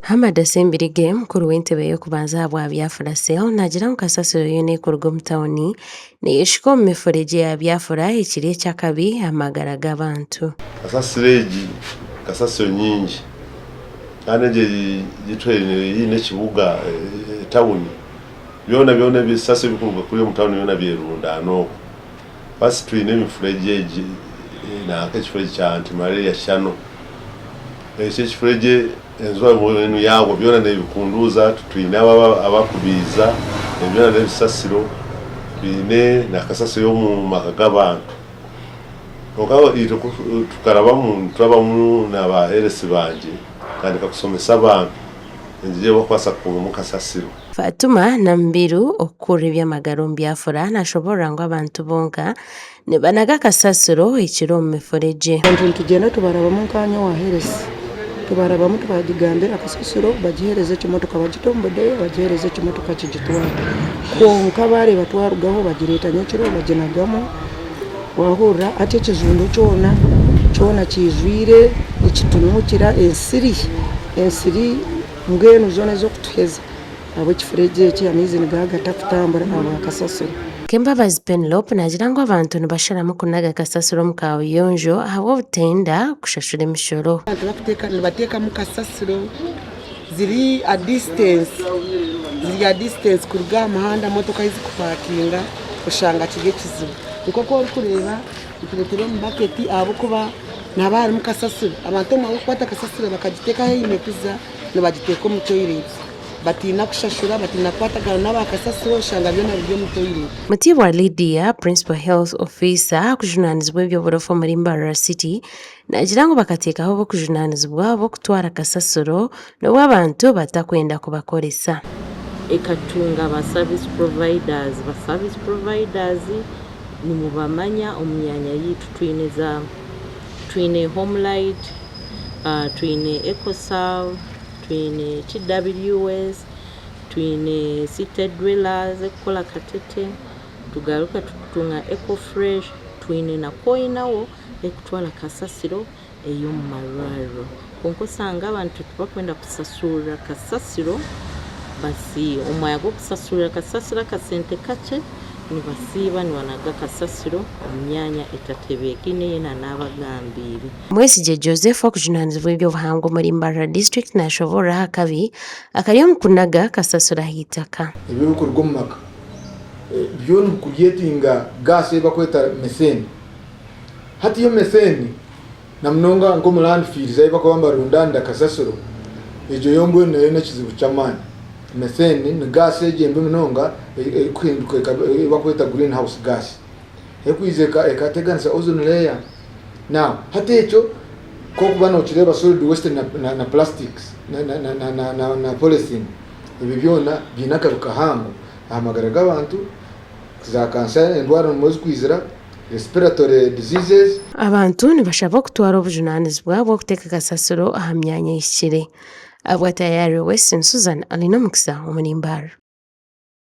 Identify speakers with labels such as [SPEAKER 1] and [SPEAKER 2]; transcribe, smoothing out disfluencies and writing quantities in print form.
[SPEAKER 1] Hamada Sembirige, mukuru w'entebe y'okubanza ahabwa Biafra Cell naagira ngu kasasiro yoona erikuruga omu tauni neyeshuka omu mifuregye ya Biafra ekiri eky'akabi aha magara g'abantu.
[SPEAKER 2] Kasasiro egi kasasiro nyingi kandi egi ei twine haihi n'ekibuga etawuni byona byona ebisasiro ebirikuruga kuriya omu tawuni byona byerundaana okwo. Basi twine emifuregye egi nanka ekifuregye kya anti malaria channel ekyo ekifuregye enjura mbwenu yagwa byona nebikunduuza twine abo abakubiiza ebyo byona nebisasiro twine na kasasiro yomu maka gabantu kwonka itwe tukarabamu niturabamu naba heresi bangye tutandika kusomesa abantu engeri eyi bakubaasa kukuumamu kasasiro.
[SPEAKER 1] Fatuma Namubiru, okukurira eby'amagara omu Biafra nashoboorora ngu abantu bonka nibanaga kasasiro ekiri omu mifuregye.
[SPEAKER 3] Abantu nitugyenda tubarabamu nkaanye owa heresi tubarabamu tubagigambira kasasiro bagihereze ekimotoka bagite omu budeeya bagihereze ekimotoka kigitware kwonka bareeba twarugaho bagireeta nyekiro baginagamu wahurira hati ekijundo kyona kyona kiijwire nikitunuukira ensiri ensiri mbwenu zoona ez'okutuheza. Ahabw'ekifuregye eki amaizi nigaba gatakutambura ahabwa kasasiro.
[SPEAKER 1] Kembabazi Penelope naagira ngu abantu nibasharamu kunaga kasasiro omu kaabuyonjo ahabw'obutenda kushashura emishoro.
[SPEAKER 4] Abantu bakuteeka nibateekamu kasasiro ziri a distance ziri a distance kuruga aha muhanda motoka ahu zikupakinga oshanga kiri ekizibu. Nk'oku orikureeba nitureetera omu baketi ahabw'okuba nihaba harimu kasasiro. Abantu omu mwanya gw'okukwata kasasiro bakagiteeka ahu eine kuza nibagiteeka omu toilet. Batiina kushashura, batiina kukwatagana n'aba kasasiro oshanga byona biri omu toilet.
[SPEAKER 1] Mutiibwa Lydia, Principal Health Officer arikujunaanizibwa eby'oburofa omuri Mbarara City, naagira ngu bakateekaho ab'okujunaanizibwa b'okutwara kasasiro n'obu abantu batakwenda kubakoresa.
[SPEAKER 5] Ekatunga ba service providers, ba service providers nimubamanya omu myanya yaitu twine za twine Homelight, twine Ecoserve, twine TWS, twine City Dwellers ekukora Katete, tugaruka tutunga Ecofresh, twine na Koinawo ekutwara kasasiro ey'omu marwariro. Kwonka osanga abantu tibakwenda kusasurira kasasiro, basiiba. Omu mwanya gw'okusasurira kasasiro akasente kakye, nibasiiba nibanaga kasasiro omu myanya etatebeekaine yeena naabagambiire.
[SPEAKER 1] Mwesigye Joseph orikujunaanizibwa eby'obuhangwa omuri Mbarara District nashoboorora aha kabi akari omu kunaga kasasiro aha itaka.
[SPEAKER 6] Ebi ebirikuruga omu maka byo nibicreatinga gas ei barikweta methane. Hati yo methane na munonga nk'omu landfills ahu barikuba nibarundaanira kasasiro, egyo yo mbwenu nayo n'ekizibu ky'amaani. Methane ni gas egyo embi munonga erikuhinduka ei barikweta green house gas. Erikwija ekateganisa ozone layer. Now hati ekyo ku orikuba nokireeba solid waste na plastics na polythene ebyo byona biine akabi kahango aha magara g'abantu, za kansa endwara nimwo zirikwizira, respiratory diseases.
[SPEAKER 1] Abantu nibashabwa kutwara obujunaanizibwa bw'okuteeka kasasiro aha myanya ehikire. Ahabwa Tayari Western, Susan Alinomukisa omuri Mbarara.